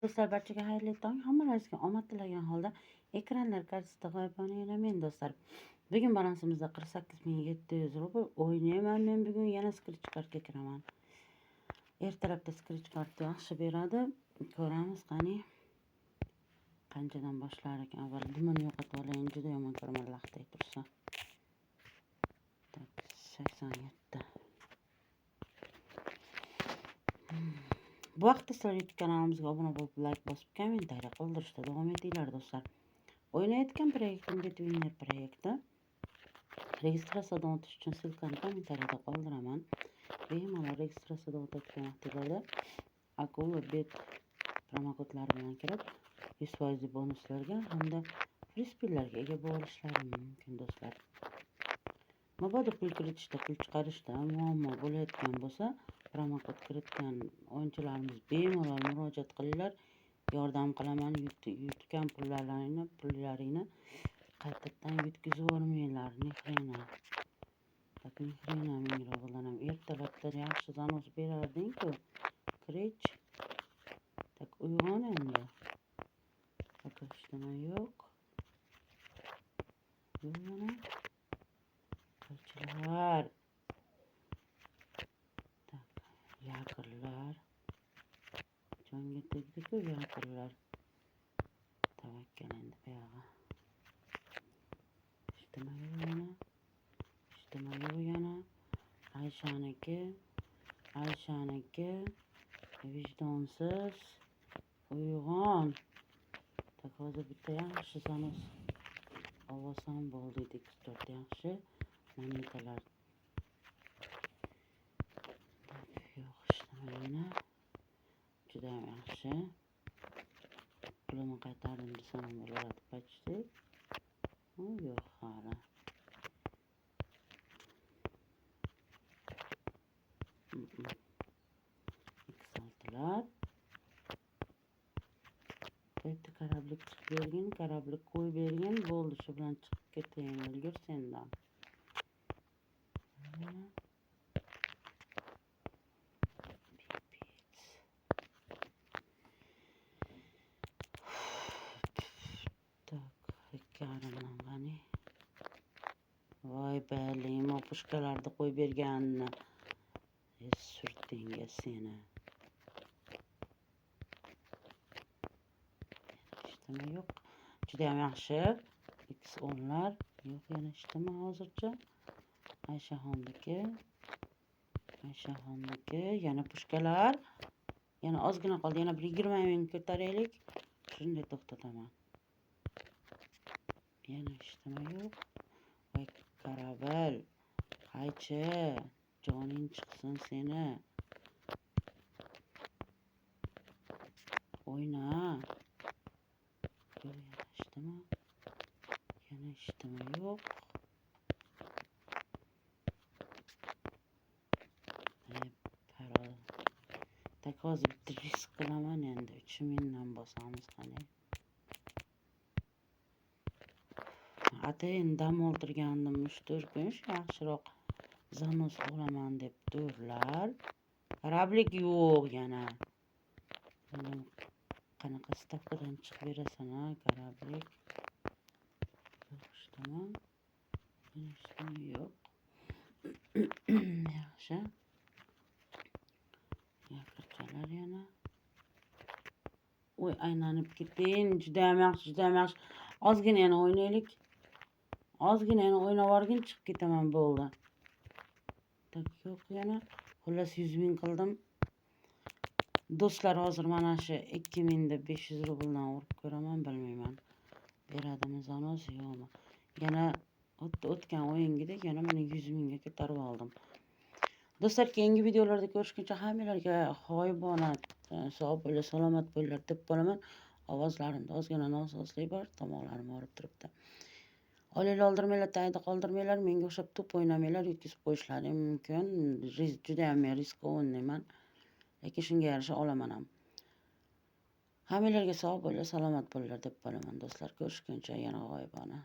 Do'stlar, barchaga xayrli tong. Hammalaringizga omad tilagan holda ekranlar qarshisida g'oyibona yana men do'stlar. Bugun balansimizda 48 700 rubl o'ynayman men bugun yana scratch kartga kiraman. Ertalabda scratch kart yaxshi beradi. Ko'ramiz qani. Qanchadan boshlar ekan? Avval dumini yo'qotib olayin, juda yomon ko'raman laqday tursa. Tak, 87. Bu vaqtda sizlar YouTube kanalimizga obuna bo'lib, like bosib, kommentariya qoldirishda davom etinglar do'stlar. O'ynayotgan proyektim Betwinner proyekti. Registratsiyadan o'tish uchun ссылкani kommentariyada qoldiraman. Bemalol registratsiyadan o'tayotgan vaqtinglarda Akula bet promokodlari bilan kirib 100% bonuslarga hamda free spinlarga ega bo'lishlari mumkin do'stlar. Mabodo pul kiritishda, pul chiqarishda muammo bo'layotgan bo'lsa, promokod kiritgan o'yinchilarimiz bemalol murojaat qilinglar. Yordam qilaman, yutgan pullaringni qaytadan yutkazib yubormanglar. Ni xrena. Tak, ni xrena 1000 rubldan ham ertalabda yaxshi zanos berarding-ku. Kirich. Tak, uyg'on endi. Tak, hech yo'q. Yo'q yana. Qaychilar. Tak, yakurlar. Jonga tegdi-ku yakurlar. Tavakkal endi buyog'i. Hech yo'q yana. Hech yo'q yana. Ayshaniki. Ayshaniki. Vijdonsiz. Uyg'on. Tak, hozir bitta yaxshi zanos olsam bo'ldi. X4 yaxshi. Monetalar. Tak, yo'q, hech yana. Juda ham yaxshi. Pulimni qaytardim desam ham bo'laveradi почти. Yo'q hali. X6lar. Bitta korablik chiqib bergin, korablik qo'yib bergin, bo'ldi, shu bilan chiqib ketayin, o'lgur sendan. Tak, 2,5dan qani. Voy balim, opushkalarni qo'yib berganini. Surtinga seni. Hech yo'q. Juda ham yaxshi. X10lar yo'q yana hech hozircha. Ayshaxonniki. Ayshaxonniki. Yana pushkalar. Yana ozgina qoldi. Yana bir 20 ming ko'taraylik. Shunday to'xtataman. Yana hech yo'q. Voy karabel. Qaychi. Joning chiqsin seni. O'yna. Yo'q, yana hech nima. Yana hech nima yo'q. Tak, hozir bitta risk qilaman endi. 3000 dan bosamiz qani. Atayin dam oldirgandim 3-4 kun shu yaxshiroq zanos olaman deb turlar. Korablik yo'q yana. Qanaqa stavkadan chiqib berasan a korablik? Yo'q, hech nima yo'q. Yaxshi. Yakirchalar yana. Voy, aylanib keting. Juda ham yaxshi, juda ham yaxshi. Ozgina yana o'ynaylik. Ozgina yana o'ynab yuborgin, chiqib ketaman bo'ldi. Tak, yo'q yana. Xullas 100 ming qildim. Do'stlar, hozir mana shu 2500 rubldan urib ko'raman, bilmayman. Beradimi zanos, yo'qmi? Yana o'tgan o'yingidek yana mana 100 mingga ko'tarib oldim. Do'stlar, keyingi videolarda ko'rishguncha hammanglarga g'oyibona sog' bo'linglar, salomat bo'linglar deb qolaman. Ovozlarimda ozgina nosozlik bor, tomoqlarim og'rib turibdi. Olinglar, oldirmanglar, tagida qoldirmanglar, menga o'xshab to'p o'ynamanglar, yutkazib qo'yishlari mumkin. Juda ham men riskovaniyman. Lekin shunga yarasha olaman ham. Hammanglarga sog' bo'linglar, salomat bo'linglar deb qolaman do'stlar. Ko'rishguncha yana g'oyibona.